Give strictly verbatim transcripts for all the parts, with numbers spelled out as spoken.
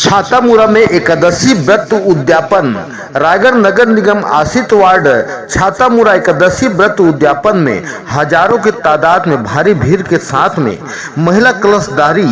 छातामुरा में एकादशी व्रत उद्यापन। रायगढ़ नगर निगम आश्रित वार्ड छातामुरा एकादशी व्रत उद्यापन में हजारों के तादाद में भारी भीड़ के साथ में महिला कलशधारी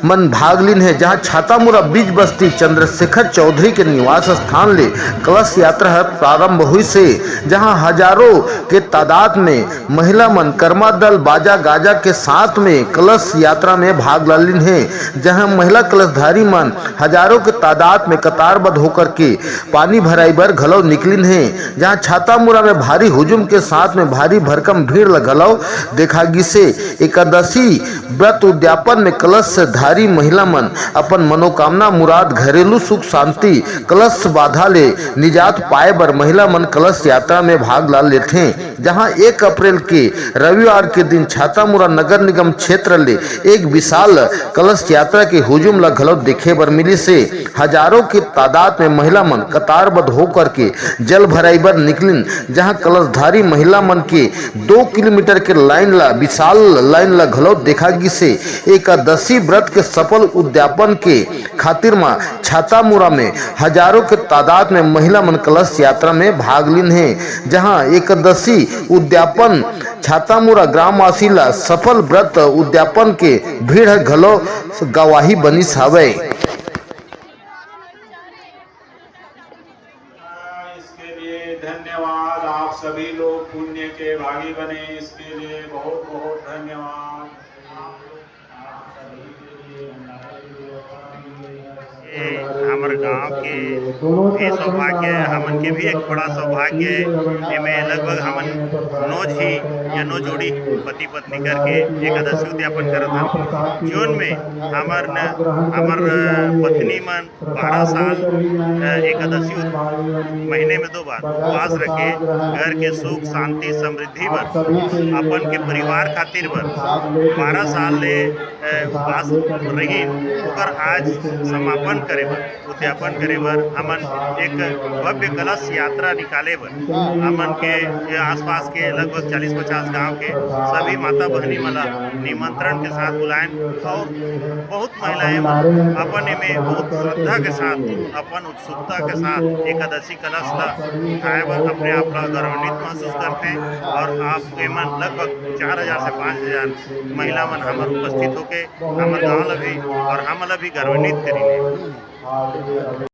मन भाग लीन हे, जहां छातामुरा बीच बस्ती चंद्रशेखर चौधरी के निवास स्थान ले कलश यात्रा हर प्रारंभ हुई से, जहां हजारों के तादाद में महिला मन करमा दल बाजा गाजा के साथ में कलश यात्रा में भाग ला लीन हे, जहां महिला कलशधारी मन हजारों के तादाद में कतारबद्ध होकर के पानी भराई बर घलो निकलिन हे, जहां छातामुरा में भारी हुजूम के साथ में भारी भरकम भीड़ ल घलो देखा गिसे। एकादशी व्रत उद्यापन में कलशधारी महिला मन अपन मनोकामना मुराद, घरेलू सुख शांति, कलश बाधा ले निजात पाए बर महिला मन कलश यात्रा में भाग ला लेथे, जहां एक अप्रैल के रविवार के दिन छातामुरा नगर निगम क्षेत्र ले एक विशाल कलश यात्रा के हुजूम ला घलो देखे बर मिलिस हे। हजारों के तादाद में महिला मन कतारबद्ध होकर के जल भराई बर निकलिन, जहां कलशधारी महिला मन के दो किलोमीटर के लाइन ला, विशाल लाइन ला घलो देखा गिसे। एकादशी व्रत के सफल उद्यापन के खातिर म छातामुरा में हजारों के तादाद में महिला मन कलश यात्रा में भाग लीन हे, जहां एकादशी उद्यापन छातामुरा ग्रामवासी ला सफल व्रत उद्यापन के भीड़ ह घलो गवाही बनिस हवय। इसके लिए धन्यवाद। आप सभी लोग पुण्य के भागी बने, इसके लिए बहुत बहुत धन्यवाद। ये हमर गांव के भी सौभाग्य, हमन के भी एक बड़ा सौभाग्य। एमे लगभग हमन नौ झी या नौ जोड़ी पति पत्नी करके एकादशी उद्यापन करत हन, जोन में हमर न, हमर पत्नी मन बारह साल, अ, एकादशी उप-, महीने में दो बार उपवास रखे, घर के सुख, शांति, समृद्धि बर, अपन के परिवार खातिर बर बारह साल ले, अ, उपवास रहिन, ओकर आज समापन करे बर, उद्यापन करे बर हमन एक भव्य कलश यात्रा निकाले बर, हमन के ये आसपास के लगभग चालीस पचास गांव के सभी माता बहिनी मन ला निमंत्रण के साथ बुलाएन और बहुत महिलाएं मन अपन एमे बहुत श्रद्धा के साथ, अपन उत्सुकता के साथ एकादशी कलश ला उठाए बर अपने आप ला गौरवान्वित महसूस करथे। और आप एमन लगभग चार हजार से पाँच हजार महिला मन हमर उपस्थित होके हमर गांव ला भी और हमन ला भी गौरवान्वित करिन।